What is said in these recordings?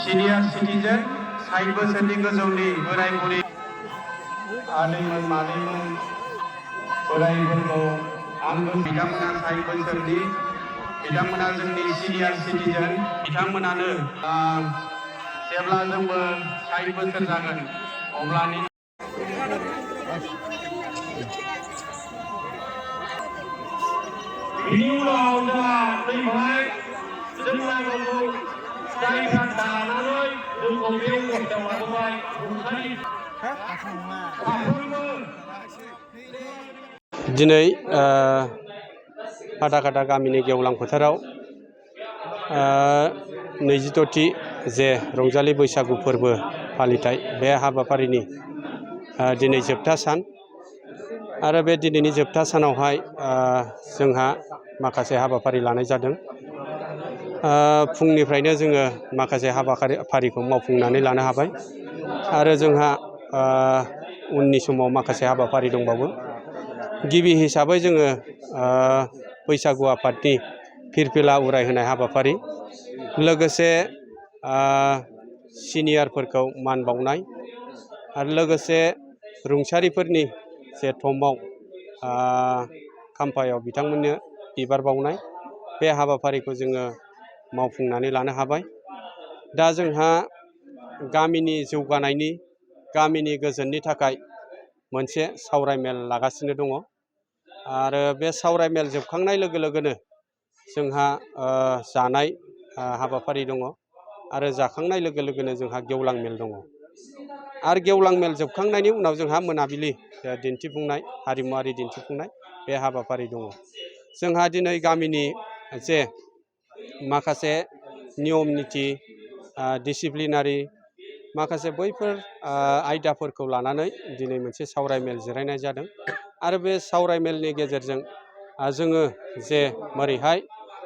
Senior citizen 60 बोसोरनि गोजौनि बोराय बुरि आदैमोन मादैमोन बोरायफोरखौ आंबो बिथांमोना 60 बोसोरनि बिथांमोना जोंनि सिनियर सिटिजेन बिथांमोनानो जेब्ला जोंबो 60 बोसोर जागोन अब्लानि बिनि उनाव जोंहा फैबाय जोंनांगौ जायफ्रा दानानै जोंखौ बे अबस्थायाव लाबोबाय दिनै फाथाखाथा गामिनि गेवलां फोथाराव 22थि जे रंजालि बैसागु फोरबो फालिथाय बे हाबाफारिनि दिनै जोबथा सान आरो बे दिनैनि जोबथा सानावहाय जोंहा माखासे हाबाफारि लानाय जादों। फुंनिफ्रायनो जोङो माखासे हाबाफारिखौ मावफुंनानै लानो हाबाय आरो जोंहा उननि समाव माखासे हाबाफारि दंबावो। गिबि हिसाबै जोङो बैसागु आफादनि फिरफिला उरायहोनाय हाबाफारि लोगोसे सिनियरफोरखौ मान बावनाय आरो लोगोसे रुंसारिफोरनि जे थमाव खाम्फायाव बिथांमोननो बिबार बावनाय बे हाबाफारिखौ जोङो मावफुंनानै लानो हाबाय। दा जोंहा गामिनि जौगानायनि गामिनि गोजोननि थाखाय मोनसे सावरायमेल लागासिनो दङ आरो बे सावरायमेल जोबखांनाय लोगो लोगोनो जोंहा जानाय हाबाफारि दङ आरो जाखांनाय लोगो लोगोनो जोंहा गेवलां मेल दङ आरो गेवलां मेल जोबखांनायनि उनाव जोंहा मोनाबिलि दिन्थिफुंनाय हारिमुवारि दिन्थिफुंनाय बे हाबाफारि दङ। जोंहा दिनै गामिनि जे माखासे नियम निथि डिसिप्लिनारि माखासे बैफोर आयदाफोरखौ लानानै दिनै मोनसे सावरायमेल जिरायनाय जादों आरो बे सावरायमेलनि गेजेरजों जोङो जे मोरैहाय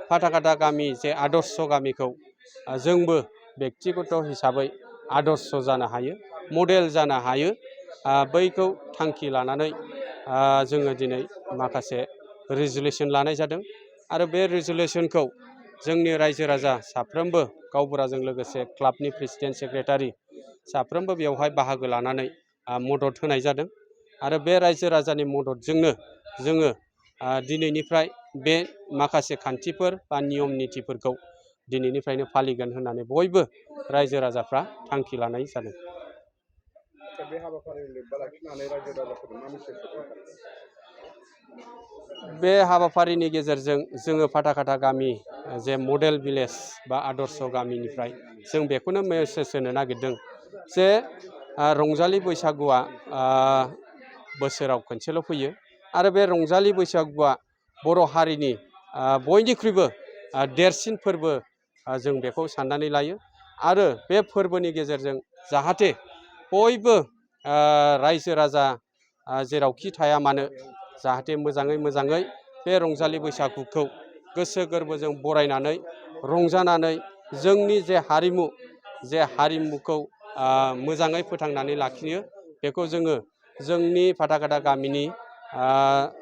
फाथाखाथा गामि जे आदर्श गामिखौ जोंबो बेक्तिगत हिसाबै आदर्श जानो हायो मडेल जानो हायो बैखौ थांखि लानानै जोङो दिनै माखासे रिजुलेसन लानाय जादों आरो बे रिजुलेसनखौ जोंनि रायजो राजा साफ्रोमबो गावबुराजों लोगोसे क्लाबनि प्रेसिडेन्ट सेक्रेटारि साफ्रोमबो बेवहाय बाहागो लानानै मदद होनाय जादों आरो बे रायजो राजानि मददजोंनो जोङो दिनैनिफ्राय बे माखासे खान्थिफोर बा नियम नितिफोरखौ दिनैनिफ्रायनो फालिगोन होननानै बयबो रायजो राजाफ्रा थांखि लानाय जादों। बे हाबाफारिनि गेजेरजों जोङो फाथाखाथा गामि जे मडेल भिलेज बा आदर्श गामिनिफ्राय जों बेखौनो मेसेज होनो नागिरदों जे रंजालि बैसागुआ बोसोराव खनसेल' फैयो आरो बे रंजालि बैसागुआ बर' हारिनि बयनिख्रुइबो देरसिन फोरबो जों बेखौ साननानै लायो आरो बे फोरबोनि गेजेरजों जाहाथे बयबो रायजो राजा जेरावखि थाया मानो जाहाथे मोजाङै बे रंजालि बैसागुखौ गोसो गोरबोजों बरायनानै रंजानानै जोंनि जे हारिमुखौ मोजाङै फोथांनानै लाखियो बेखौ जोङो जोंनि फाथाखाथा गामिनि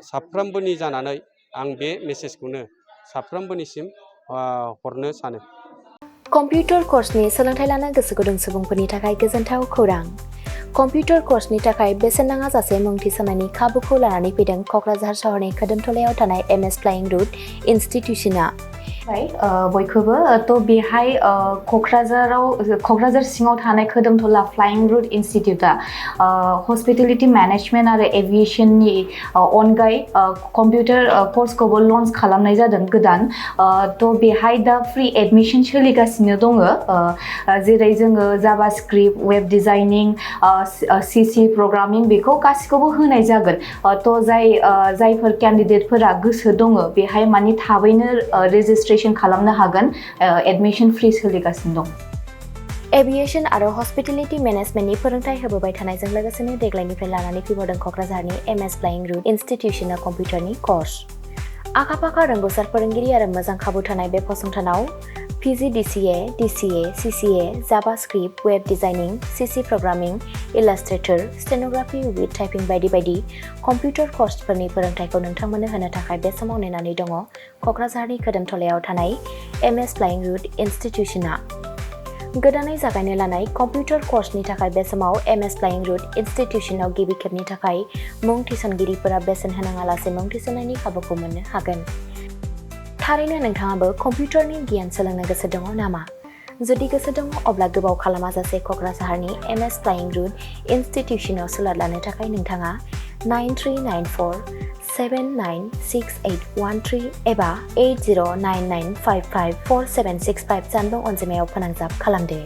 साफ्रोमबोनि जानानै आं बे मेसेजखौनो साफ्रोमबोनिसिम हरनो सानो। कम्पिउटार कर्सनि सोलोंथाइ लानो गोसो गुदुं सुबुंफोरनि थाखाय गोजोनथाव खौरां। कम्पिउटार कर्सनि थाखाय बेसेन नाङा जासे मुं थिसननायनि खाबुखौ लानानै फैदों क'क्राझार सहरनि खोदोमथलायाव थानाय MS फ्लाइं रुट इनस्टिट्यूशना। बयखौबो बेहाय क'क्राझार सिङाव थानाय खोदोमथला फ्लाइं रुट इनस्टिट्यूटा हस्पिटेलिटी मेनेजमेन्ट आरो एभिएशननि अनगायै कम्पिउटार कर्सखौबो लन्च खालामनाय जादों गोदान। बेहाय दा फ्रि एडमिशन सोलिगासिनो दङ जेरै जोङो JavaScript web designing CC programming बेखौ गासिखौबो होनाय जागोन। जायफोर केन्डिडेटफोरा गोसो दङ बेहाय माने थाबैनो रेजिस्ट्रेशन खालामनो हागोन। एडमिशन फ्रि सोलिगासिनो दं। एभिएशन आरो हस्पिटेलिटी मेनेजमेन्टनि फोरोंथाय होबोबाय थानायजों लोगोसेनो देग्लायनिफ्राय लानानै फैबावदों क'क्राझारनि MS फ्लाइं रुट इनस्टिट्यूशना कम्पिउटारनि कर्स। आखा-फाखा रोंगौसार फोरोंगिरि आरो मोजां खाबु थानाय बे फसंथानाव PGDCA, DCA, CCA, JavaScript, web designing, CC programming, illustrator, stenography with typing बायदि बायदि कम्पिउटार कर्सफोरनि फोरोंथायखौ नोंथांमोननो होनो थाखाय बे समाव नेनानै दङ क'क्राझारनि खोदोमथलायाव थानाय MS फ्लाइं रुट इनस्टिट्यूशना। गोदानै जागायनो लानाय कम्पिउटार कर्सनि थाखाय बे समाव MS फ्लाइं रुट इनस्टिट्यूशनाव गिबि खेबनि थाखाय मुं थिसनगिरिफोरा बेसेन होनाङालासे मुं थिसननायनि खाबुखौ मोननो हागोन। थारैनो नोंथाङाबो कम्पिउटारनि गियान सोलोंनो गोसो दङ नामा? जुदि गोसो दङ अब्ला गोबाव खालामाजासे क'क्राझारनि MS फ्लाइं रुट इनस्टिट्यूशनाव सुलाद लानो थाखाय नोंथाङा 9394796813 एबा 8099554765 जानबुं अनजिमायाव फोनांजाब खालामदो।